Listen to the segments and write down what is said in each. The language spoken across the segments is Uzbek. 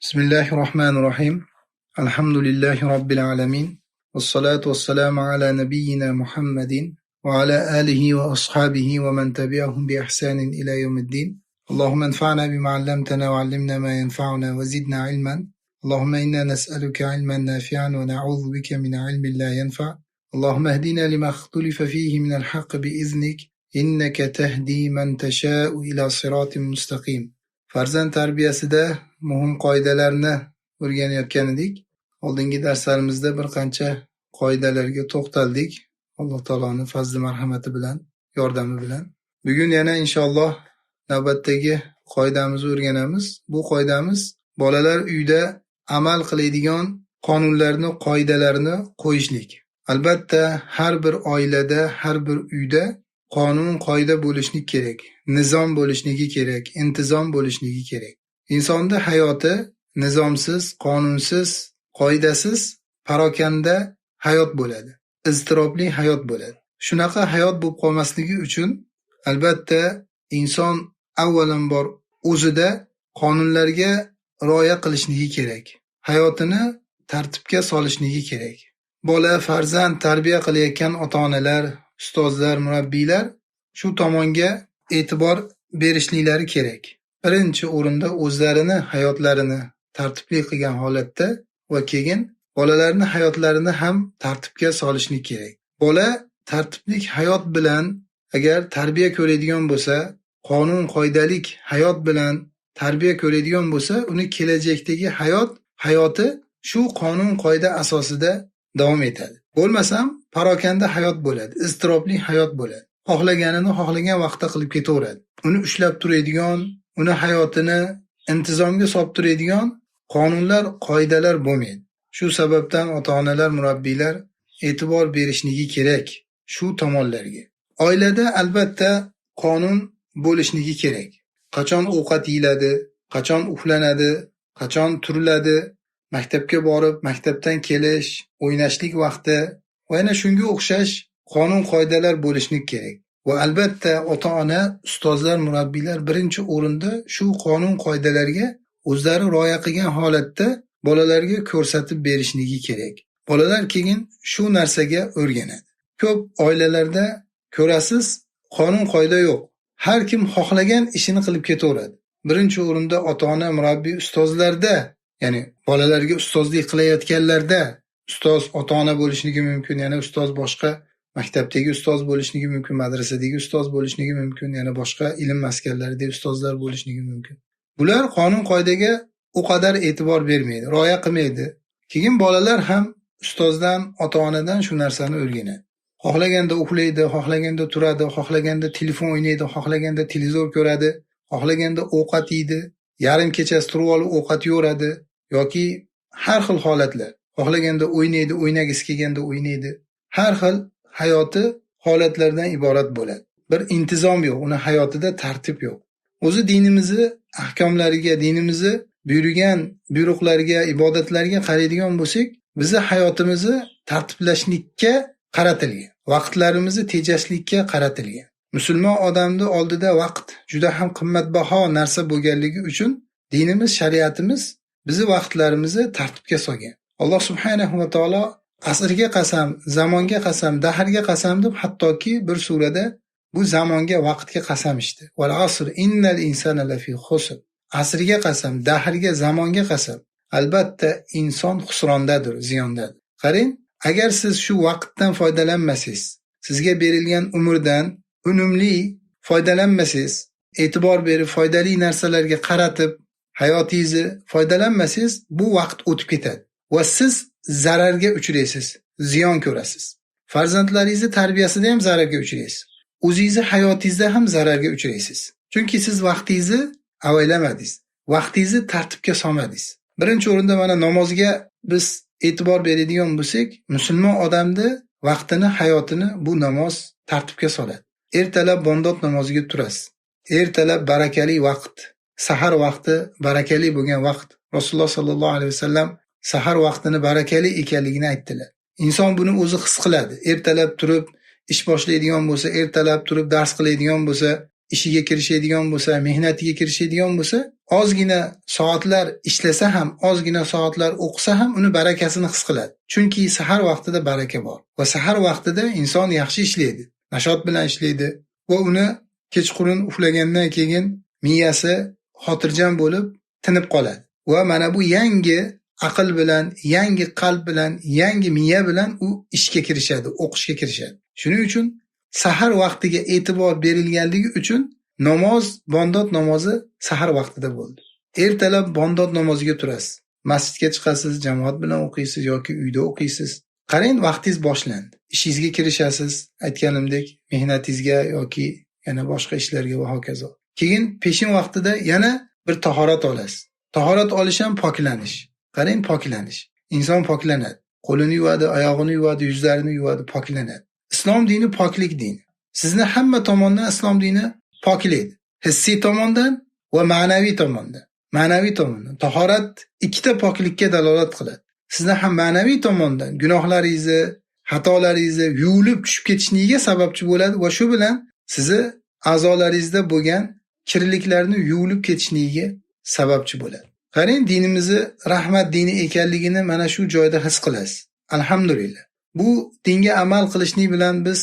Bismillahir Rohmanir Rohim. Alhamdulillahi robbil alamin. Vassalatu vassalamu ala nabiyyina Muhammadin va ala alihi va ashabihi va man tabi'ahum bi ihsanin ila yawmiddin. Allohumma anfa'na bima 'allamtana va 'allimna ma yanfa'una va zidna ilman. Allohumma inna nas'aluka 'ilman nafi'an va na'udhu bika min 'ilmin la yanfa'. Allohumma ihdina lima ikhtalafa fihi min al-haqq bi iznik. Innaka tahdi man tasha'u ila siratin mustaqim. Farzand tarbiyasida muhim qoidalarni o'rganayotgan edik. Oldingi darslarimizda bir qancha qoidalarga to'xtaldik. Alloh taoloning fazli marhamati bilan, yordami bilan. Bugun yana inshaalloh navbatdagi qoidamizni o'rganamiz. Bu qoidamiz bolalar uyda amal qiladigan qonunlarni, qoidalarni qo'yishlik. Albatta, har bir oilada, har bir uyda qonun, qoida bo'lishligi kerak, nizom bo'lishligi kerak, intizom bo'lishligi kerak. Insonning hayoti nizomsiz, qonunsiz, qoidasiz parokanda hayot bo'ladi. Iztirobli hayot bo'ladi. Shunaqa hayot bo'lib qolmasligi uchun albatta inson avvalambor o'zida qonunlarga rioya qilishligi kerak. Hayotini tartibga solishligi kerak. Bola, farzand tarbiya qilayotgan ota-onalar, ustozlar, murabbiylar shu tomonga e'tibor berishliklari kerak. Birinchi o'rinda o'zlarini hayotlarini tartibli qilgan holatda va keyin bolalarning hayotlarini ham tartibga solishlik kerak. Bola tartibli hayot bilan agar tarbiya ko'radigan bo'lsa, qonun qoidalik hayot bilan tarbiya ko'radigan bo'lsa, uni kelajakdagi hayoti shu qonun qoida asosida davom etadi. Bo'lmasam parokanda hayot bo'ladi, iztirobli hayot bo'ladi. Xohlaganini xohlagan vaqtda qilib ketaveradi. Uni ushlab turadigan, uni hayotini intizomga solib turadigan qonunlar, qoidalar bo'lmaydi. Shu sababdan ota-onalar, murabbiylar e'tibor berishligi kerak shu tomonlarga. Oilada albatta qonun bo'lishligi kerak. Qachon ovqat yeyiladi, qachon uxlanadi, qachon turiladi, maktabga borib, maktabdan kelish, o'ynashlik vaqti va yana shunga o'xshash qonun qoidalar bo'lishligi kerak. Va albatta ota-ona, ustozlar, murabbiylar birinchi o'rinda shu qonun qoidalarga o'zlari rioya qilgan holatda bolalarga ko'rsatib berishligi kerak. Bolalar keyin shu narsaga o'rganadi. Ko'p oilalarda ko'rasiz, qonun qoida yo'q. Har kim xohlagan ishini qilib ketaveradi. Birinchi o'rinda ota-ona, murabbiy, ustozlarda, ya'ni bolalarga ustozlik qilayotganlarda ustoz ota-ona bo'lishligi mumkin, yana ustoz boshqa maktabdagi ustoz bo'lishligi mumkin, madrasadagi ustoz bo'lishligi mumkin, yana boshqa ilm maskanlaridagi ustozlar bo'lishligi mumkin. Bular qonun qoidaga u qadar e'tibor bermaydi, rioya qilmaydi. Keyin bolalar ham ustozdan, ota-onadan shu narsani o'rganadi. Xohlaganda uxlaydi, xohlaganda turadi, xohlaganda telefon o'ynaydi, xohlaganda televizor ko'radi, xohlaganda ovqat yeydi, yarim kechasi turib olib ovqat yevoradi yoki har xil holatlar. Xohlaganda o'ynaydi, o'ynagisi kelganda o'ynaydi. Har xil hayoti holatlardan iborat bo'ladi. Bir intizom yo'q, uni hayotida tartib yo'q. O'zi dinimizni ahkomlariga, dinimizni buyurgan buyruqlarga, ibodatlarga qaraydigan bo'lsak, bizni hayotimizni tartiblashlikka qaratilgan, vaqtlarimizni tejashlikka qaratilgan. Musulmon odamning oldida vaqt juda ham qimmatbaho narsa bo'lganligi uchun dinimiz, shariatimiz bizni vaqtlarimizni tartibga solgan. Alloh subhanahu va taolo asrga qasam, zamonga qasam, dahrga qasam deb hattoki bir surada bu zamonga, vaqtga qasam ichdi. Val asr innal insana lafi xusr. Asrga qasam, dahrga, zamonga qasam. Albatta inson xusrondadir, ziyondadir. Qarang, agar siz shu vaqtdan foydalanmasangiz, sizga berilgan umrdan unumli foydalanmasangiz, e'tibor berib foydali narsalarga qaratib hayotingizni foydalanmasangiz, bu vaqt o'tib ketadi va siz zararga uchraysiz, ziyon ko'rasiz. Farzandlaringizni tarbiyasida ham zararga uchraysiz. O'zingizni hayotingizda ham zararga uchraysiz. Chunki siz vaqtingizni avaylamadingiz, vaqtingizni tartibga solmadingiz. Birinchi o'rinda mana namozga biz e'tibor beradigan bo'lsak, musulmon odamni vaqtini, hayotini bu namoz tartibga soladi. Ertalab bomdod namoziga turasiz. Ertalab barakali vaqt, sahar vaqti barakali bo'lgan vaqt. Rasululloh sallallohu alayhi vasallam sahar vaqtini barakali ekanligini aytdilar. Inson buni o'zi his qiladi. Ertalab turib ish boshlaydigan bo'lsa, ertalab turib dars qiladigan bo'lsa, ishiga kirishadigan bo'lsa, mehnatiga kirishadigan bo'lsa, ozgina soatlar ishlasa ham, ozgina soatlar o'qisa ham uni barakasini his qiladi. Chunki sahar vaqtida baraka bor va sahar vaqtida inson yaxshi ishlaydi, nashot bilan ishlaydi va uni kechqurun uxlagandan keyin miyasi xotirjam bo'lib tinib qoladi. Va mana bu yangi aql bilan, yangi qalb bilan, yangi miya bilan u ishga kirishadi, o'qishga kirishadi. Shuning uchun sahar vaqtiga e'tibor berilganligi uchun namoz, bomdod namozi sahar vaqtida bo'ldi. Ertalab bomdod namoziga turasiz. Masjidga chiqasiz, jamoat bilan o'qiysiz yoki uyda o'qiysiz. Qarang, vaqtingiz boshlandi. Ishingizga kirishasiz, aytganimdek, mehnatingizga yoki yana boshqa ishlarga va hokazo. Keyin peshin vaqtida yana bir tahorat olasiz. Tahorat olish ham poklanish. Qarang, poklanish. Inson poklanadi. Qo'lini yuvadi, oyog'ini yuvadi, yuzlarini yuvadi, poklanadi. Islom dini poklik dini. Sizni hamma tomondan islom dini poklaydi. Hissiy tomondan va ma'naviy tomondan. Ma'naviy tomondan tahorat ikkita poklikka dalolat qiladi. Sizni ham ma'naviy tomondan gunohlaringizni, xatolaringizni yuvilib tushib ketishligiga sababchi bo'ladi va shu bilan sizni a'zolaringizda bo'lgan kirliklarni yuvilib ketishligiga sababchi bo'ladi. Qarang, dinimizni rahmat dini ekanligini mana shu joyda his qilasiz. Alhamdulillah. Bu dinga amal qilishlik bilan biz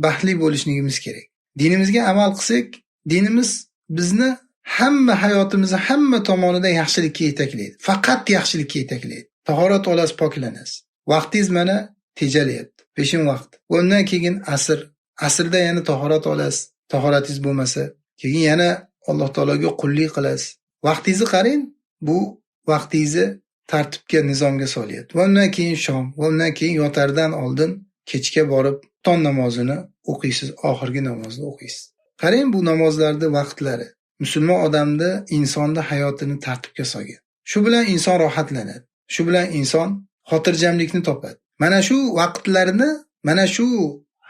baxtli bo'lishligimiz kerak. Dinimizga amal qilsak, dinimiz bizni hamma hayotimizni hamma tomonidan yaxshilikka yetaklaydi. Faqat yaxshilikka yetaklaydi. Tahorat olasiz, poklanasiz. Vaqtingiz mana tejalyapti. Peshin vaqt. Va undan keyin asr. Asrda yana tahorat olasiz. Tahoratingiz bo'lmasa, keyin yana Alloh taologa qullik qilasiz. Vaqtingizni qarang, bu vaqtingizni tartibga, nizomga solyapti. Va undan keyin shom, va undan keyin yotardan oldin kechga borib tong namozini o'qiysiz, oxirgi namozni o'qiysiz. Qarang, bu namozlarning vaqtlari musulmon odamni, insonni hayotini tartibga solgan. Shu bilan inson rohatlanadi. Shu bilan inson xotirjamlikni topadi. Mana shu vaqtlarni, mana shu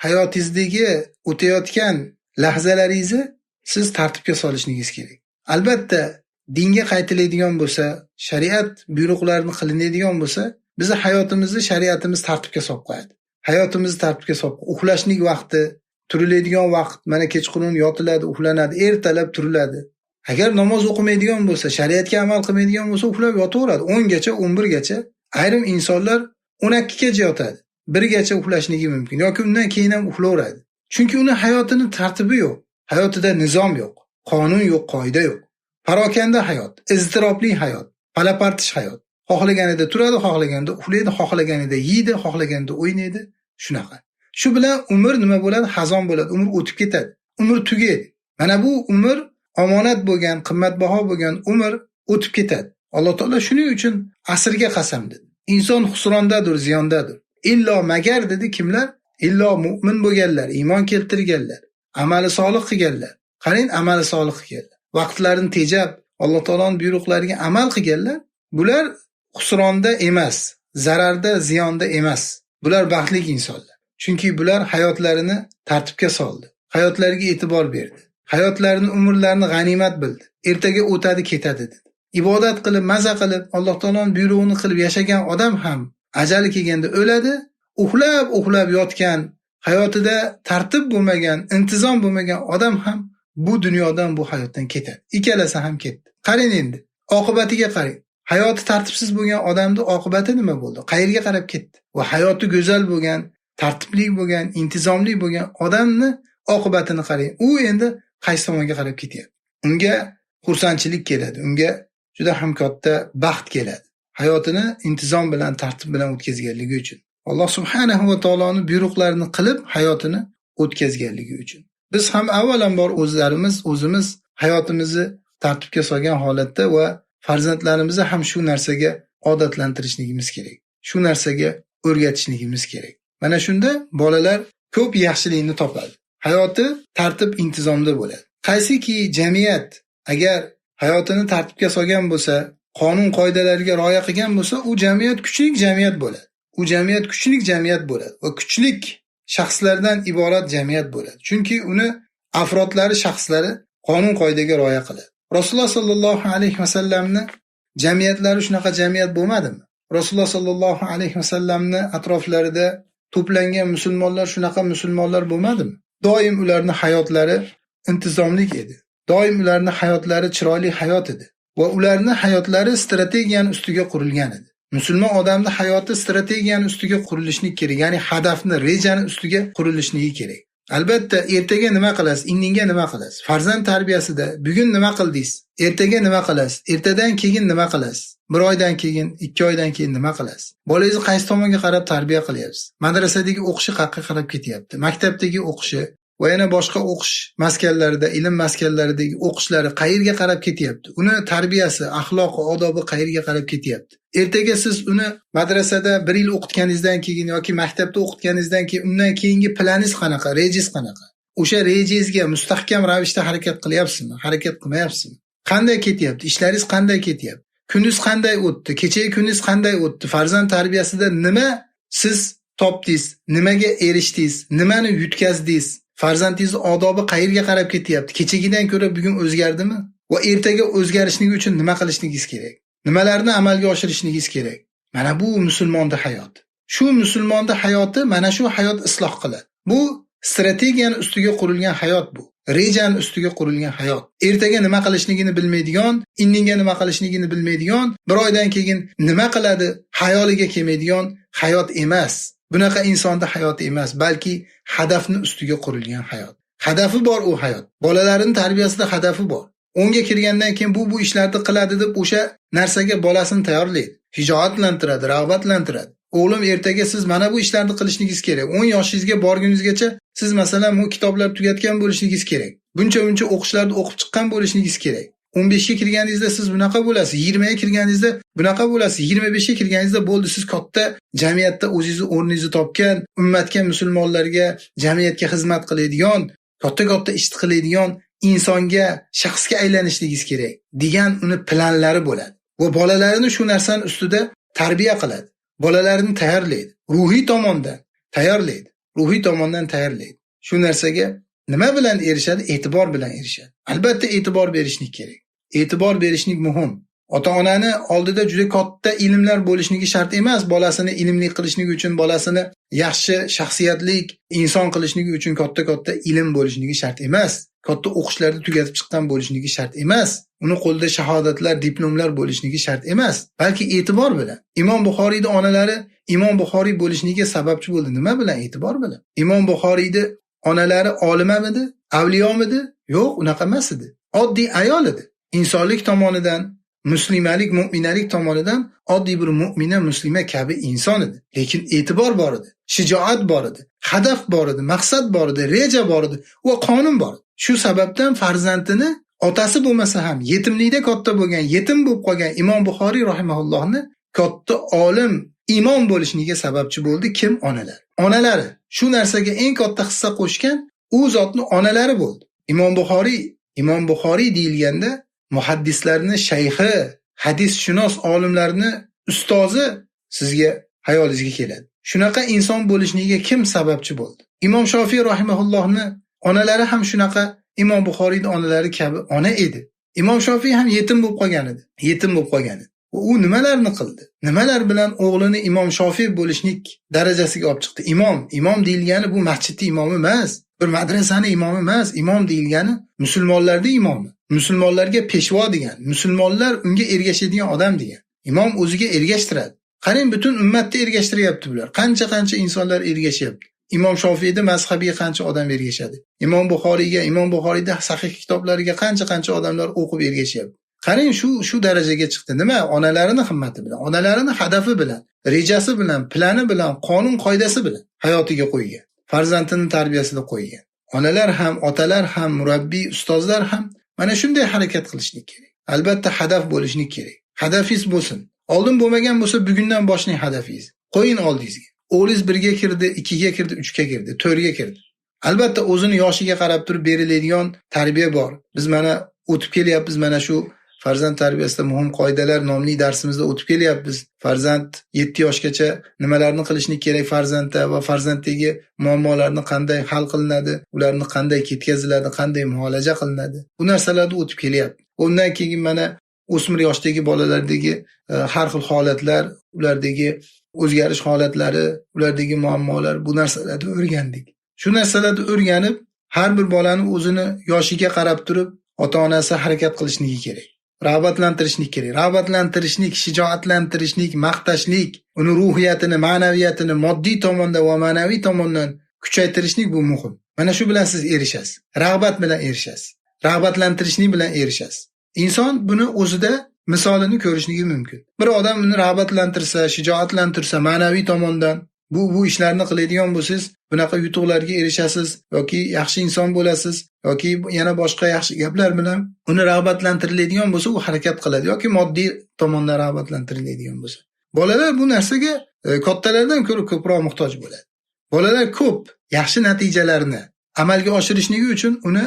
hayotingizdagi o'tayotgan lahzalaringizni siz tartibga solishingiz kerak. Albatta, dinga qaytiladigan bo'lsa, shariat buyruqlarini qilinadigan bo'lsa, bizni hayotimizni shariatimiz tartibga solib qo'yadi. Hayotimizni tartibga solib, uxlashlik vaqti, turiladigan vaqt, mana kechqurun yotiladi, uxlanadi, ertalab turiladi. Agar namoz o'qimaydigan bo'lsa, shariatga amal qilmaydigan bo'lsa, uxlab yotaveradi. 10 gacha, 11 gacha. Ayrim insonlar 12 gacha yotadi. 1 gacha uxlashligi mumkin yoki undan keyin ham uxlaveradi. Chunki uni hayotini tartibi yo'q. Hayotida nizom yo'q, qonun yo'q, qoida yo'q. Parokanda hayot, iztirobli hayot, palapartish hayot. Xohlaganida turadi, xohlaganida uxlaydi, xohlaganida yeydi, xohlaganida o'ynaydi, shunaqa. Shu bilan umr nima bo'ladi? Xazon bo'ladi, umr o'tib ketadi, umr tugaydi. Mana bu umr omonat bo'lgan, qimmatbaho bo'lgan umr o'tib ketadi. Alloh taolo shuning uchun asrga qasam dedi. Inson xusrondadir, ziyondadir. Illo magar dedi kimlar? Illo mu'min bo'lganlar, iymon keltirganlar, amali solih qilganlar. Qarang, amali solih qilganlar. Vaqtlarini tejab, Alloh taoloning buyruqlariga amal qilganlar, bular xusronda emas, zararda, ziyonda emas. Bular baxtli insonlar. Chunki bular hayotlarini tartibga soldi. Hayotlariga e'tibor berdi. Hayotlarini, umrlarini g'animat bildi. Ertaga o'tadi, ketadi dedi. Ibodat qilib, maza qilib, Alloh taoloning buyrug'ini qilib yashagan odam ham ajali kelganda o'ladi. Uxlab, uxlab yotgan, hayotida tartib bo'lmagan, intizom bo'lmagan odam ham bu dunyodan, bu hayotdan ketadi. Ikkalasi ham ketdi. Qarang endi, oqibatiga qarang. Hayoti tartibsiz bo'lgan odamning oqibati nima bo'ldi? Qayerga qarab ketdi? Va hayoti go'zal bo'lgan, tartibli bo'lgan, intizomli bo'lgan odamni oqibatini qarang. U endi qaysi tomonga qarab ketyapti? Unga xursandchilik keladi, unga juda ham katta baxt keladi. Hayotini intizom bilan, tartib bilan o'tkazganligi uchun. Alloh subhanahu va taoloning buyruqlarini qilib hayotini o'tkazganligi uchun. Biz ham avvalambor o'zimiz hayotimizni tartibga solgan holatda va farzandlarimizni ham shu narsaga odatlantirishligimiz kerak. Shu narsaga o'rgatishligimiz kerak. Mana shunda bolalar ko'p yaxshilikni topadi. Hayoti tartib intizomda bo'ladi. Qaysiki jamiyat agar hayotini tartibga solgan bo'lsa, qonun qoidalariga rioya qilgan bo'lsa, u jamiyat kuchli jamiyat bo'ladi. U jamiyat kuchli jamiyat bo'ladi va kuchli shaxslardan iborat jamiyat bo'ladi. Chunki uni afrodlari, shaxslari qonun qoidaga rioya qiladi. Rasululloh sallallohu alayhi vasallamni jamiyatlari shunaqa jamiyat bo'lmadimi? Rasululloh sallallohu alayhi vasallamni atroflarida to'plangan musulmonlar shunaqa musulmonlar bo'lmadimi? Doim ularning hayotlari intizomlik edi. Doim ularning hayotlari chiroyli hayot edi va ularning hayotlari strategiyaning ustiga qurilgan edi. Musulmon odamning hayoti strategiyaning ustiga qurilishligi kerak, ya'ni hadafni, rejani ustiga qurilishligi kerak. Albatta, ertaga nima qilasiz, indinga nima qilasiz? Farzand tarbiyasida bugun nima qildingiz? Ertaga nima qilasiz? Ertadan keyin nima qilasiz? Bir oydan keyin, 2 oydan keyin nima qilasiz? Bolangizni qaysi tomonga qarab tarbiya qilyapsiz? Madrasadagi o'qishi qayerga qarab ketyapti? Maktabdagi o'qishi va yana boshqa o'qish maskanlarida, ilm maskanlaridagi o'qishlari qayerga qarab ketyapti? Uni tarbiyasi, axloqi, odobi qayerga qarab ketyapti? Ertaga siz uni madrasada 1 yil o'qitganingizdan keyin yoki maktabda o'qitganingizdan keyin undan keyingi planingiz qanaqa, rejangiz qanaqa? O'sha rejangizga mustahkam ravishda harakat qilyapsizmi, harakat qilmayapsizmi? Qanday ketyapti? Ishlaringiz qanday ketyapti? Kuningiz qanday o'tdi? Kechagi kuningiz qanday o'tdi? Farzand tarbiyasida nima siz topdingiz? Nimaga erishdingiz? Nimani yutkazdingiz? Farzandingiz odobi qayerga qarab ketyapti? Kechagidan ko'ra bugun o'zgardimi? Va ertaga o'zgarishligi uchun nima qilishligingiz kerak? Nimalarni amalga oshirishingiz kerak? Mana bu musulmonning hayoti. Shu musulmonning hayoti mana shu hayot isloh qiladi. Bu strategiyaning ustiga qurilgan hayot bu. Rejaning ustiga qurilgan hayot. Ertaga nima qilishligini bilmaydigan, indinga nima qilishligini bilmaydigan, bir oydan keyin nima qiladi hayoliga kelmaydigan hayot emas. Bunaqa insonda hayot emas, balki hadafni ustiga qurilgan hayot. Hadafi bor u hayot. Bolalarining tarbiyasida hadafi bor. 10ga kirgandan keyin bu ishlarni qiladi deb o'sha narsaga bolasini tayyorlaydi. Hijoatlantiradi, rag'batlantiradi. O'g'lim, ertaga siz mana bu ishlarni qilishingiz kerak. 10 yoshingizga borguningizgacha siz masalan bu kitoblar tugatgan bo'lishingiz kerak. Buncha-buncha o'qishlarni o'qib chiqqan bo'lishingiz kerak. 15 ga kirganingizda siz bunaqa bo'lasiz, 20 ga kirganingizda bunaqa bo'lasiz, 25 ga kirganingizda bo'ldi, siz katta jamiyatda o'zingizni o'rningizni topgan, ummatga, musulmonlarga, jamiyatga xizmat qiladigan, katta-katta ish qiladigan insonga, shaxsga aylanishligingiz kerak degan uni planlari bo'ladi. Va bolalarini shu narsaning ustida tarbiya qiladi. Bolalarini tayyorlaydi. Ruhiy tomondan tayyorlaydi. Ruhiy tomondan tayyorlaydi. Shu narsaga nima bilan erishadi? E'tibor bilan erishadi. Albatta e'tibor berishlik kerak. E'tibor berishlik muhim. Ota-onani oldida juda katta ilmlar bo'lishligi shart emas. Bolasini ilmli qilishligi uchun, bolasini yaxshi shaxsiyatli inson qilishligi uchun katta-katta ilm bo'lishligi shart emas. Katta o'qishlarni tugatib chiqqan bo'lishligi shart emas. Uni qo'lida shahodatlar, diplomlar bo'lishligi shart emas, balki e'tibor bilan. Imom Buxoriyning onalari Imom Buxoriy bo'lishligiga sababchi bo'ldi. Nima bilan? E'tibor bilan. Imom Buxoriyning onalari olimamidi, avliyomidi? Yo'q, unaqa emas edi. Oddiy ayol edi. Insonlik tomonidan, muslimalik, mu'minalik tomonidan oddiy bir mu'mina, muslima kabi inson edi. Lekin e'tibor bor edi, shijoat bor edi, hadaf bor edi, maqsad bor edi, reja bor edi va qonun bor edi. Shu sababdan farzandini otasi bo'lmasa ham yetimlikda katta bo'lgan, yetim bo'lib qolgan Imom Buxoriy rahimahullohni katta olim, imom bo'lishligiga sababchi bo'ldi kim? Onalar. Onalari shu narsaga eng katta hissa qo'shgan u zotning onalari bo'ldi. Imom Buxoriy deyilganda muhaddislarning shayxi, hadisshunos olimlarning ustozi sizga hayolingizga keladi. Shunaqa inson bo'lishligiga kim sababchi bo'ldi? Imom Shofiy rahimahullohni onalari ham shunaqa Imom Buxoriyning onalari kabi ona edi. Imom Shofiy ham yetim bo'lib qolgan edi. Yetim bo'lib qolgan edi. U nimalarni qildi? Nimalar bilan o'g'lini Imom Shofiy bo'lishlik darajasiga olib chiqdi? Imom deyilgani bu masjidning imomi emas, bir madrasaning imomi emas. Imom deyilgani musulmonlarning imomi. Musulmonlarga peshvo degan, musulmonlar unga ergashadigan odam degan. Imom o'ziga ergashtiradi. Qarang, butun ummatni ergashtiryapti bular. Qancha-qancha insonlar ergashyapti. Imom Shofiyda mazhabiga qancha odam ergashadi? Imom Buxoriyga, Imom Buxoriyda sahih kitoblariga qancha-qancha odamlar o'qib ergashyapti. Qarang, shu darajaga chiqdi. Nima? Onalarini himmati bilan, onalarini hadafi bilan, rejasi bilan, plani bilan, qonun qoidasi bilan hayotiga qo'ygan. Farzandini tarbiyasida qo'ygan. Onalar ham, otalar ham, murabbiy, ustozlar ham mana shunday harakat qilishlik kerak. Albatta hadaf bo'lishlik kerak. Hadafingiz bo'lsin. Oldin bo'lmagan bo'lsa, bugundan boshlang hadafingiz. Qo'ying oldingizga. O'g'lingiz 1ga kirdi, 2ga kirdi, 3ga kirdi, 4ga kirdi. Albatta o'zini yoshiga qarab turib beriladigan tarbiya bor. Biz mana o'tib kelyapmiz, mana shu farzand tarbiyasida muhim qoidalar nomli darsimizda o'tib kelyapmiz. Farzand 7 yoshgacha nimalarni qilishni kerak farzandda va farzanddagi muammolarni qanday hal qilinadi, ularni qanday ketkaziladi, qanday muolaja qilinadi. Bu narsalarni o'tib kelyapti. Undan keyin mana o'smir yoshdagi bolalardagi har xil holatlar, ulardagi o'zgarish holatlari, ulardagi muammolar, bu narsalarni o'rgandik. Shu narsalarni o'rganib, Har bir bolani o'zini yoshiga qarab turib ota-onasi harakat qilishligi kerak. Rag'batlantirishlik kerak. Rag'batlantirishlik, shijoatlantirishlik, maqtashlik, uni ruhiyatini, ma'naviyatini moddiy tomondan va ma'naviy tomondan kuchaytirishlik bu muhim. Mana shu bilan siz erishasiz. Rag'bat bilan erishasiz. Rag'batlantirishlik bilan erishasiz. Inson buni o'zida misolini ko'rishligi mumkin. Bir odam uni rag'batlantirsa, shijoatlantirsa ma'naviy tomondan bu ishlarni qiladigan bo'lsangiz, bunaqa yutuqlarga erishasiz yoki yaxshi inson bo'lasiz yoki yana boshqa yaxshi gaplar bilan uni rag'batlantiriladigan bo'lsa, u harakat qiladi yoki moddiy tomondan rag'batlantiriladigan bo'lsa. Bolalar bu narsaga kattalardan ko'ra ko'proq muhtoj bo'ladi. Bolalar ko'p yaxshi natijalarni amalga oshirishligi uchun uni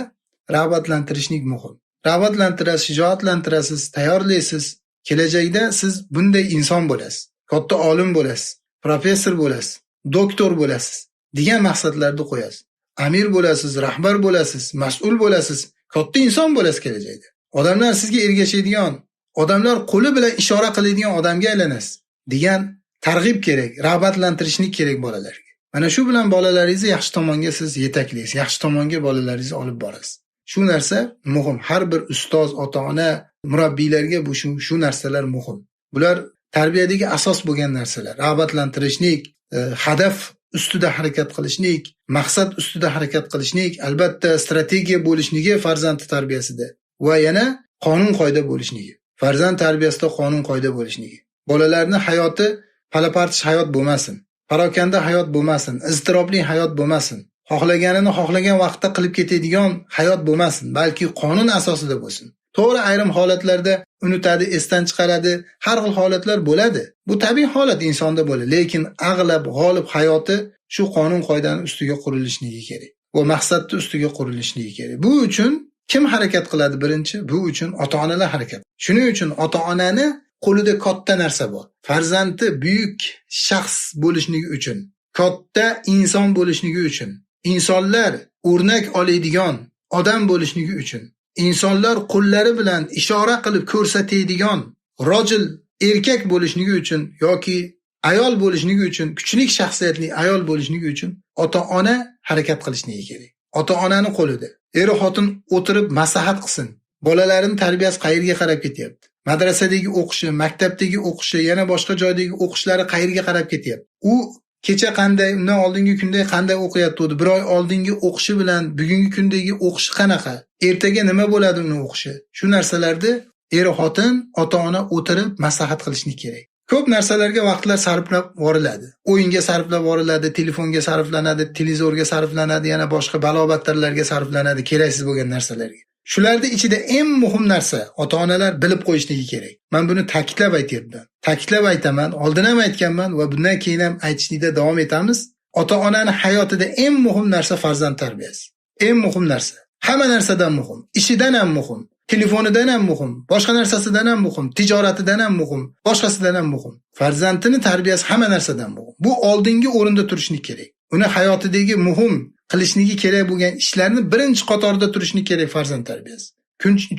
rag'batlantirishlik muhim. Rag'batlantirasiz, shijoatlantirasiz, tayyorlaysiz. Kelajakda siz bunday inson bo'lasiz, katta olim bo'lasiz, professor bo'lasiz, doktor bo'lasiz degan maqsadlarni qo'yasiz. Amir bo'lasiz, rahbar bo'lasiz, mas'ul bo'lasiz, katta inson bo'lasiz kelajakda. Odamlar sizga ergashadigan, odamlar qo'li bilan ishora qiladigan odamga aylanasiz degan targ'ib kerak, rag'batlantirishlik kerak bolalarga. Mana shu bilan bolalaringizni yaxshi tomonga siz yetaklaysiz, yaxshi tomonga bolalaringizni olib borasiz. Shu narsa muhim. Har bir ustoz, ota-ona, murabbiylarga bu shu narsalar muhim. Bular tarbiyadagi asos bo'lgan narsalar. Rag'batlantirishlik, hadaf ustida harakat qilishlik, maqsad ustida harakat qilishlik, albatta strategiya bo'lishligi farzand tarbiyasida va yana qonun-qoida bo'lishligi. Farzand tarbiyasida qonun-qoida bo'lishligi. Bolalarning hayoti palapartish hayot bo'lmasin, parokanda hayot bo'lmasin, iztirobli hayot bo'lmasin. Xohlaganini xohlagan vaqtda qilib ketadigan hayot bo'lmasin, balki qonun asosida bo'lsin. To'g'ri, ayrim holatlarda unutadi, esdan chiqaradi, har xil holatlar bo'ladi. Bu tabiiy holat insonda bo'ladi, lekin ag'lab g'olib hayoti shu qonun-qoidaning ustiga qurilishligi kerak va maqsadning ustiga qurilishligi kerak. Bu uchun kim harakat qiladi birinchi? Bu uchun ota-onalar harakat. Shuning uchun ota-onani qo'lida katta narsa bor. Farzandi buyuk shaxs bo'lishligi uchun, katta inson bo'lishligi uchun, insonlar o'rnak oladigan odam bo'lishligi uchun, insonlar qo'llari bilan ishora qilib ko'rsatadigan rojil erkak bo'lishligi uchun yoki ayol bo'lishligi uchun, kuchli shaxsiyatli ayol bo'lishligi uchun ota-ona harakat qilishligi kerak. Ota-onani qo'lida. Er-xotin o'tirib maslahat qilsin. Bolalarini tarbiyasi qayerga qarab ketyapti? Madrasadagi o'qishi, maktabdagi o'qishi, yana boshqa joydagi o'qishlari qayerga qarab ketyapti? U kecha qanday, undan oldingi kunda qanday o'qiyapti? Bir oy oldingi o'qishi bilan bugungi kundagi o'qishi qanaqa? Ertaga nima bo'ladi uni o'qishi? Shu narsalarni er-xotin, ota-ona o'tirib maslahat qilishni kerak. Ko'p narsalarga vaqtlar sarflab boriladi. O'yinga sarflab boriladi, telefonga sarflanadi, televizorga sarflanadi, yana boshqa balo-battarlarga sarflanadi, keraksiz bo'lgan narsalarga. Shularning ichida eng muhim narsa ota-onalar bilib qo'yishligi kerak. Men buni ta'kidlab aytyapman. Ta'kidlab aytaman, oldin ham aytganman va bundan keyin ham aytishlikda davom etamiz. Ota-onaning hayotida eng muhim narsa farzand tarbiyasi. Eng muhim narsa. Hamma narsadan muhim, ishidan ham muhim, telefonidan ham muhim, boshqa narsasidan ham muhim, tijoratidan ham muhim, boshqasidan ham muhim. Farzandini tarbiyasi hamma narsadan muhim. Bu oldingi o'rinda turishi kerak. Uni hayotidagi muhim qilishligi kerak bo'lgan ishlarni birinchi qatorda turishi kerak farzand tarbiyasi.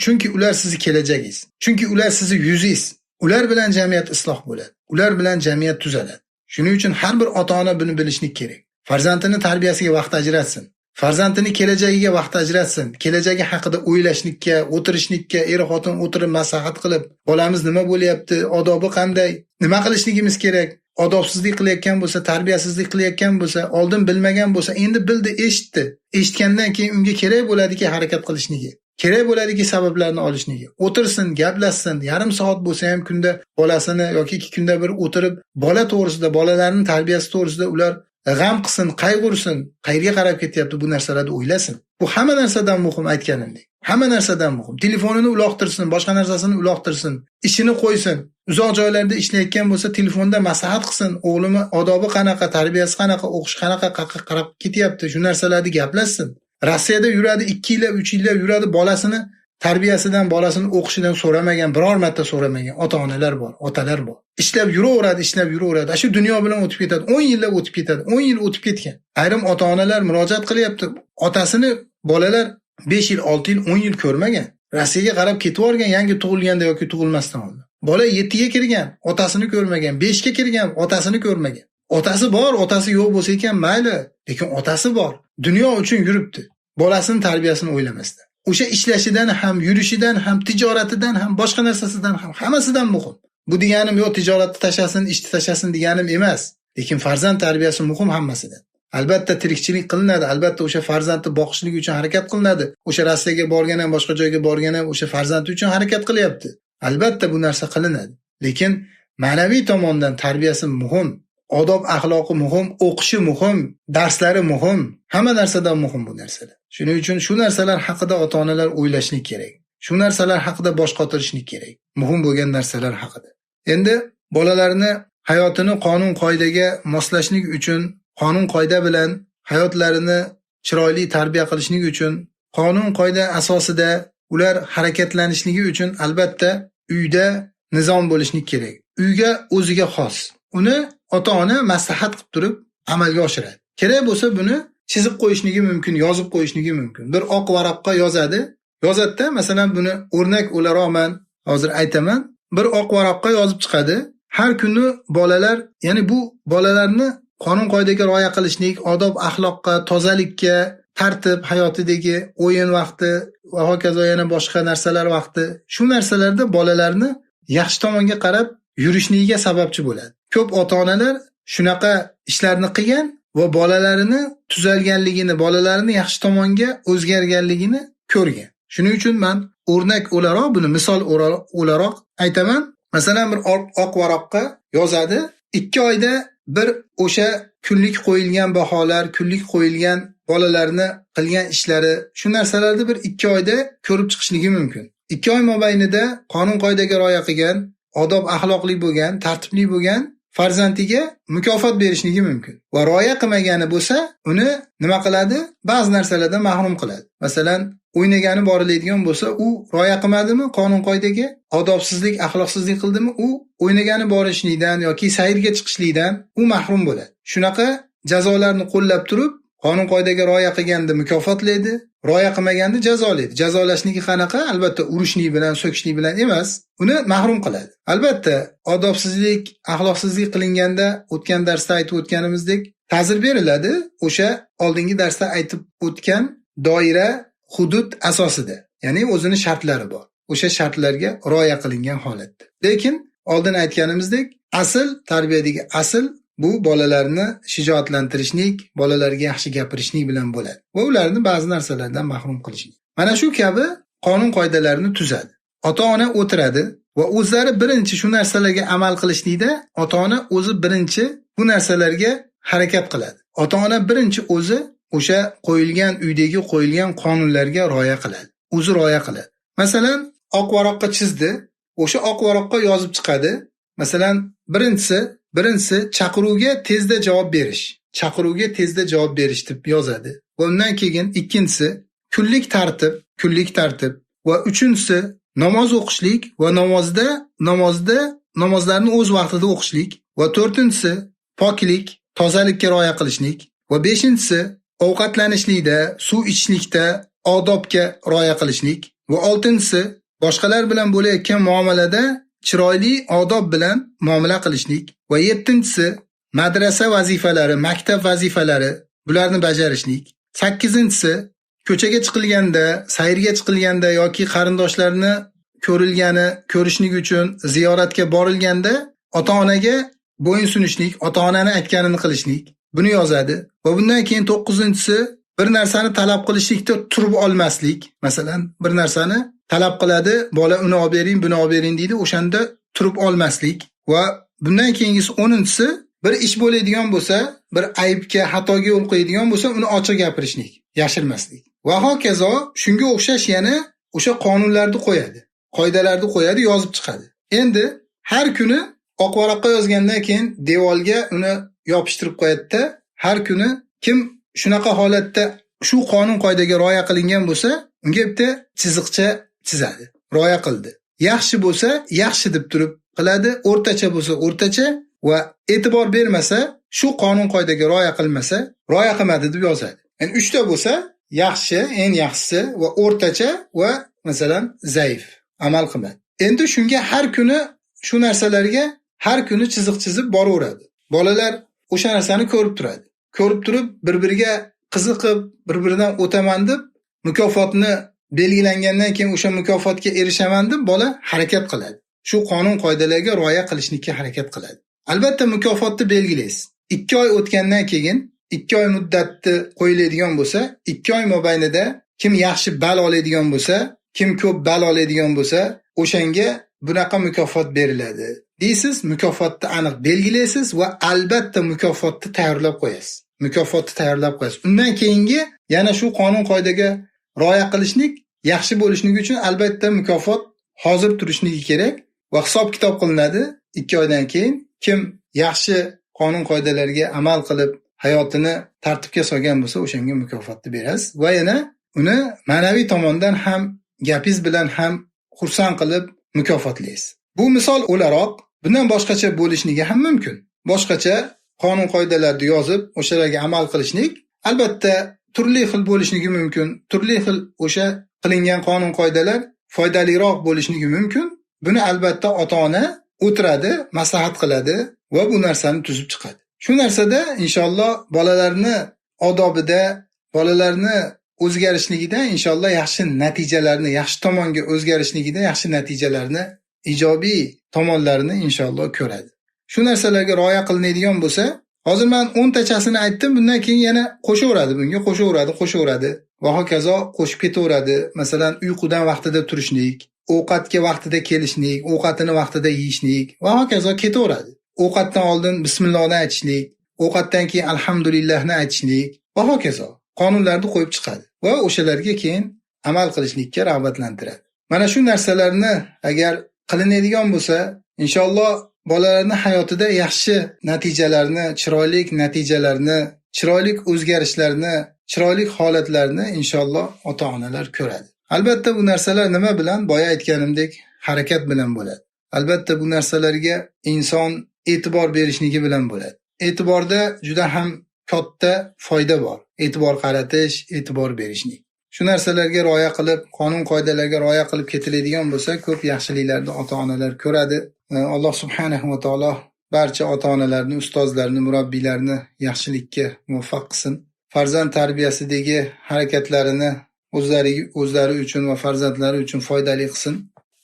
Chunki ular sizni kelajagingiz. Chunki ular sizni yuzingiz. Ular bilan jamiyat isloh bo'ladi. Ular bilan jamiyat tuzaladi. Shuning uchun har bir ota-ona buni bilishni kerak. Farzandini tarbiyasiga vaqt ajratsin. Farzandini kelajagiga vaqt ajratsin. Kelajagi haqida o'ylashlikka, o'tirishlikka, er-xotin o'tirib maslahat qilib, bolamiz nima bo'lyapti, odobi qanday, nima qilishligimiz kerak, odobsizlik qilayotgan bo'lsa, tarbiyasizlik qilayotgan bo'lsa, oldin bilmagan bo'lsa, endi bildi, eshitdi. Eshitgandan keyin unga kerak bo'ladiki harakat qilishligi. Kerak bo'ladiki sabablarni olishligi. O'tirsin, gaplashsin, yarim soat bo'lsa ham kunda bolasini yoki 2 kunda bir o'tirib, bola to'g'risida, bolalarning tarbiyasi to'g'risida ular g'am qilsin, qayg'ursin, qayerga qarab ketyapti bu narsalarni o'ylasin. Bu hamma narsadan muhim aytganimdek. Hamma narsadan muhim. Telefonini uloqtirsin, boshqa narsasini uloqtirsin, ishini qo'ysin. Uzoq joylarda ishlayotgan bo'lsa, telefonda maslahat qilsin, o'g'limi odobi qanaqa, tarbiyasi qanaqa, o'qish qanaqa, qayerga qarab ketyapti, shu narsalarni gaplashsin. Rossiyada yuradi, 2 yillab, 3 yillab yuradi, bolasini tarbiyasidan, bolasini o'qishidan so'ramagan, biror marta so'ramagan ota-onalar bor, otalar bor. Ishlab yuraveradi, ishlab yuraveradi. Shu dunyo bilan o'tib ketadi, 10 yillab o'tib ketadi, 10 yil o'tib ketgan. Ayrim ota-onalar murojaat qilyapti. Otasini bolalar 5 yil, 6 yil, 10 yil ko'rmagan. Rossiyaga qarab ketib yuborgan yangi tug'ilganda yoki tug'ilmasdan oldin. Bola 7 ga kirgan, otasini ko'rmagan, 5 ga kirgan, otasini ko'rmagan. Otasi bor, otasi yo'q bo'lsa ekan mayli, lekin otasi bor. Dunyo uchun yuribdi. Bolasini tarbiyasini o'ylamasdan. O'sha ishlashidan ham, yurishidan ham, tijoratidan ham, boshqa narsasidan ham, hammasidan muhim. Bu deganim yo'q, tijoratni tashlasin, ishni tashlasin deganim emas. Lekin farzand tarbiyasi muhim hammasidan. Albatta tirikchilik qilinadi, albatta o'sha farzandni boqishlik uchun harakat qilinadi. O'sha Rossiyaga borgan ham, boshqa joyga borgan ham o'sha farzandi uchun harakat qilyapti. Albatta bu narsa qilinadi. Lekin ma'naviy tomondan tarbiyasi muhim, odob axloqi muhim, o'qishi muhim, darslari muhim, hamma narsadan muhim bu narsalar. Shuning uchun shu narsalar haqida ota-onalar o'ylashlik kerak. Shu narsalar haqida bosh qotirishlik kerak. Muhim bo'lgan narsalar haqida. Endi bolalarni hayotini qonun-qoidaga moslashlik uchun, qonun-qoida bilan hayotlarini chiroyli tarbiya qilishlik uchun, qonun-qoida asosida ular harakatlanishligi uchun albatta uyda nizom bo'lishlik kerak. Uyga o'ziga xos. Uni ota-ona maslahat qilib turib amalga oshiradi. Kerak bo'lsa buni chizib qo'yishligi mumkin, yozib qo'yishligi mumkin. Bir oq varaqqa yozadi. Yozadida, masalan, buni o'rnak o'laroq men hozir aytaman. Bir oq varaqqa yozib chiqadi. Har kuni bolalar, ya'ni bu bolalarni qonun-qoidaga rioya qilishlik, odob axloqqa, tozalikka, tartib hayotidagi o'yin vaqti va hokazo yana boshqa narsalar vaqti, shu narsalarda bolalarni yaxshi tomonga qarab yurishligiga sababchi bo'ladi. Ko'p ota-onalar shunaqa ishlarni qilgan va bolalarini tuzalganligini, bolalarini yaxshi tomonga o'zgarganligini ko'rgan. Shuning uchun men o'rnak o'laroq, buni misol o'laroq aytaman. Masalan, bir oq varaqqa yozadi. 2 oyda bir o'sha kunlik qo'yilgan baholar, kunlik qo'yilgan bolalarni qilgan ishlari, shu narsalarni bir 2 oyda ko'rib chiqishligi mumkin. 2 oy mobaynida qonun-qoidaga rioya qilgan, odob axloqli bo'lgan, tartibli bo'lgan farzandiga mukofot berishligi mumkin. Va rioya qilmagani bo'lsa, uni nima qiladi? Ba'zi narsalardan mahrum qiladi. Masalan, o'ynagani boriladigan bo'lsa, u rioya qilmadimi qonun-qoidaga, odobsizlik, axloqsizlik qildimi, u o'ynagani borishlikdan yoki sayrga chiqishlikdan u mahrum bo'ladi. Shunaqa jazolarni qo'llab turib, qonun-qoidaga rioya qilganda mukofotlaydi, rioya qilmaganda jazolaydi. Jazolashniki qanaqa? Albatta urushlik bilan, so'kishlik bilan emas, uni mahrum qiladi. Albatta odobsizlik, axloqsizlik qilinganda o'tgan darsda aytib o'tganimizdek ta'zir beriladi, o'sha oldingi darsda aytib o'tgan doira, hudud asosida, ya'ni o'zini shartlari bor. O'sha shartlarga rioya qilingan holatda. Lekin oldin aytganimizdek, asl tarbiyadagi asl bu bolalarni shijoatlantirishlik, bolalarga yaxshi gapirishlik bilan bo'ladi va ularni ba'zi narsalardan mahrum qilishlik. Mana shu kabi qonun-qoidalarni tuzadi. Ota-ona o'tiradi va o'zlari birinchi shu narsalarga amal qilishlikda ota-ona o'zi birinchi bu narsalarga harakat qiladi. Ota-ona birinchi o'zi o'sha qo'yilgan uydagi qo'yilgan qonunlarga rioya qiladi. O'zi rioya qiladi. Masalan, oq varaqqa chizdi, o'sha oq varaqqa yozib chiqadi. Masalan, birinchisi chaqiruvga tezda javob berish. Chaqiruvga tezda javob berish deb yozadi. Va undan keyin ikkinchisi kunlik tartib va uchinchisi namoz o'qishlik va namozlarni o'z vaqtida o'qishlik va to'rtinchisi poklik, tozalikka rioya qilishlik va beshinchisi ovqatlanishlikda, suv ichishlikda odobga rioya qilishlik va oltinchisi boshqalar bilan bo'layotgan muomalada chiroyli odob bilan muomala qilishlik va yettinchisi madrasa vazifalari, maktab vazifalari, bularni bajarishlik. Sakkizinchisi ko'chaga chiqilganda, sayrga chiqilganda yoki qarindoshlarni ko'rishlik uchun ziyoratga borilganda ota-onaga bo'yin sunishlik, ota-onani aytganini qilishlik. Buni yozadi. Va bundan keyin to'qqizinchisi bir narsani talab qilishlikda turib olmaslik. Masalan, bir narsani talab qiladi, bola uni olib bering, buni olib bering deydi, o'shanda turib olmaslik. Va bundan keyingisi 10-inchisi bir ish bo'ladigan bo'lsa, bir aybga, xatoga yo'l qo'yadigan bo'lsa, uni ochiq gapirishlik, yashirmaslik. Va hokazo shunga o'xshash yana o'sha qonunlarni qo'yadi, qoidalarni qo'yadi, yozib chiqadi. Endi har kuni oq varaqqa yozgandan keyin devorga uni yopishtirib qo'yadi-da, har kuni kim shunaqa holatda shu qonun qoidaga rioya qilingan bo'lsa, unga bitta chiziqcha chizadi. Rioya qildi. Yaxshi bo'lsa, yaxshi deb turib qiladi, o'rtacha bo'lsa o'rtacha va e'tibor bermasa, shu qonun qoidaga rioya qilmasa, rioya qilmadi deb yozadi. Ya'ni 3 ta bo'lsa, yaxshi, eng yaxshisi va o'rtacha va masalan zaif, amal qilmadi. Endi shunga har kuni shu narsalarga har kuni chiziq chizib boraveradi. Bolalar o'sha narsani ko'rib turadi. Ko'rib turib bir-biriga qiziqib bir-biridan o'taman deb mukofotni belgilangandan keyin o'sha mukofotga erishaman deb bola harakat qiladi. Shu qonun qoidalarga rioya qilishlikka harakat qiladi. Albatta mukofotni belgilaysiz. 2 oy o'tgandan keyin 2 oy muddatni qo'yiladigan bo'lsa, 2 oy mobaynida kim yaxshi ball oladigan bo'lsa, kim ko'p ball oladigan bo'lsa, o'shanga bunaqa mukofot beriladi. Deysiz, mukofotni aniq belgilaysiz va albatta mukofotni tayyorlab qo'yasiz. Mukofotni tayyorlab qo'yasiz. Undan keyingi yana shu qonun qoidaga rioya qilishlik yaxshi bo'lishligi uchun albatta mukofot hozir turishligi kerak va hisob-kitob qilinadi 2 oydan keyin kim yaxshi qonun qoidalarga amal qilib hayotini tartibga solgan bo'lsa, o'shanga mukofotni berasiz va yana uni ma'naviy tomondan ham gapingiz bilan ham xursand qilib mukofotlaysiz. Bu misol o'laroq bundan boshqacha bo'lishligi ham mumkin. Boshqacha qonun qoidalarni yozib, o'shalarga amal qilishlik albatta turli xil bo'lishligi mumkin. Turli xil o'sha qilingan qonun qoidalar foydaliroq bo'lishligi mumkin. Buni albatta ota-ona o'tiradi, maslahat qiladi va bu narsani tuzib chiqadi. Shu narsada inshaalloh bolalarni odobida, bolalarni o'zgarishligida inshaalloh yaxshi natijalarni, yaxshi tomonga o'zgarishligida yaxshi natijalarni, ijobiy tomonlarini inshaalloh ko'radi. Shu narsalarga rioya qilinadigan bo'lsa, hozir men 10 tachasini aytdim, bundan keyin yana qo'shaveradi, bunga qo'shaveradi va hokazo qo'shib ketaveradi. Masalan, uyqudan vaqtida turishlik, ovqatga vaqtida kelishlik, ovqatini vaqtida yeyishlik va hokazo ketaveradi. Ovqatdan oldin bismillahni aytishlik, ovqatdan keyin alhamdulillahni aytishlik va hokazo qonunlarni qo'yib chiqadi va o'shalarga keyin amal qilishlikka rag'batlantiradi. Mana shu narsalarni agar qilinadigan bo'lsa, inshaalloh bolalarning hayotida yaxshi natijalarni, chiroyli natijalarni, chiroyli o'zgarishlarni, chiroyli holatlarni inshaalloh ota-onalar ko'radi. Albatta bu narsalar nima bilan? Boya aytganimdek, harakat bilan bo'ladi. Albatta bu narsalarga inson e'tibor berishligi bilan bo'ladi. E'tiborda juda ham katta foyda bor. E'tibor qaratish, e'tibor berishlik. Shu narsalarga rioya qilib, qonun qoidalarga rioya qilib ketiladigan bo'lsa, ko'p yaxshiliklarni ota-onalar ko'radi. Alloh subhanahu va taolo barcha ota-onalarni, ustozlarni, murabbiylarni yaxshilikka muvaffaq qilsin. Farzand tarbiyasidagi harakatlarini o'zlari uchun va farzandlari uchun foydali qilsin.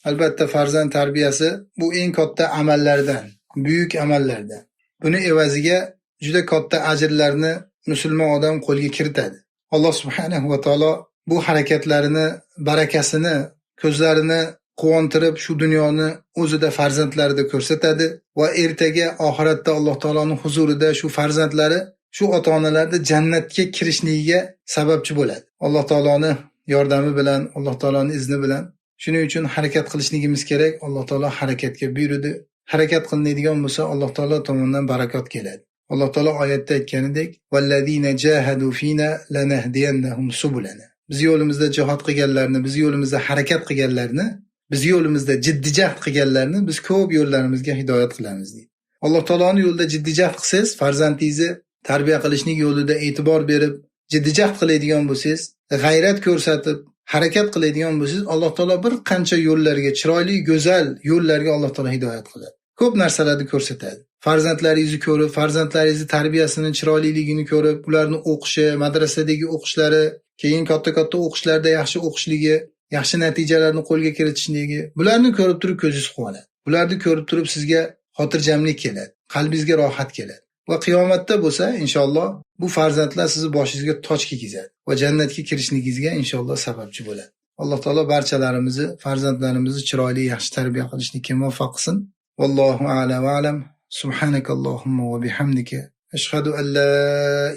Albatta farzand tarbiyasi bu eng katta amallardan, buyuk amallardan. Buni evaziga juda katta ajrlarni musulmon odam qo'lga kiritadi. Alloh subhanahu va taolo bu harakatlarini barakasini, ko'zlarini quvontirib shu dunyoni o'zida farzandlarida ko'rsatadi va ertaga oxiratda Alloh taoloning huzurida shu farzandlari shu ota-onalarni jannatga kirishligiga sababchi bo'ladi. Alloh taoloning yordami bilan, Alloh taoloning izni bilan. Shuning uchun harakat qilishligimiz kerak. Alloh taolo harakatga buyurdi. Harakat qilinadigan bo'lsa, Alloh taolo tomonidan barakot keladi. Alloh taolo oyatda aytganidek: "Vallazina jahadu fina lanahdiyannahum subulana." Biz yo'limizda jihad qilganlarni, biz yo'limizda harakat qilganlarni, biz yo'limizda jiddiy jahd qilganlarni biz ko'p yo'llarimizga hidoyat qilamiz deydi. Alloh taoloning yo'lida jiddiy jahd qilsangiz, farzandingizni tarbiya qilishning yo'lida e'tibor berib, jiddiy jahd qiladigan bo'lsangiz, g'ayrat ko'rsatib, harakat qiladigan bo'lsangiz, Alloh taolo bir qancha yo'llarga, chiroyli, go'zal yo'llarga Alloh taolo hidoyat qiladi. Ko'p narsalarni ko'rsatadi. Farzandlaringizni ko'rib, farzandlaringizni tarbiyasini chiroyliligini ko'rib, ularni o'qishi, madrasadagi o'qishlari, keyin katta-katta o'qishlarda yaxshi o'qishligi, yaxshi natijalarni qo'lga kiritishligi, bularni ko'rib turib ko'zingiz quvonadi. Bularni ko'rib turib sizga xotirjamlik keladi, qalbingizga rohat keladi. Va qiyomatda bo'lsa, inshaalloh bu farzandlar sizni boshingizga toj kiygizadi va jannatga kirishligingizga inshaalloh sababchi bo'ladi. Alloh taolo barchalarimizni, farzandlarimizni chiroyli, yaxshi tarbiya qilishlikka muvaffaq qilsin. Vallohu a'la va a'lam. Subhanakallohumma va bihamdika ashhadu an la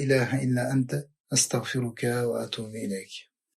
ilaha illa anta astag'firuka va atubu ilayk.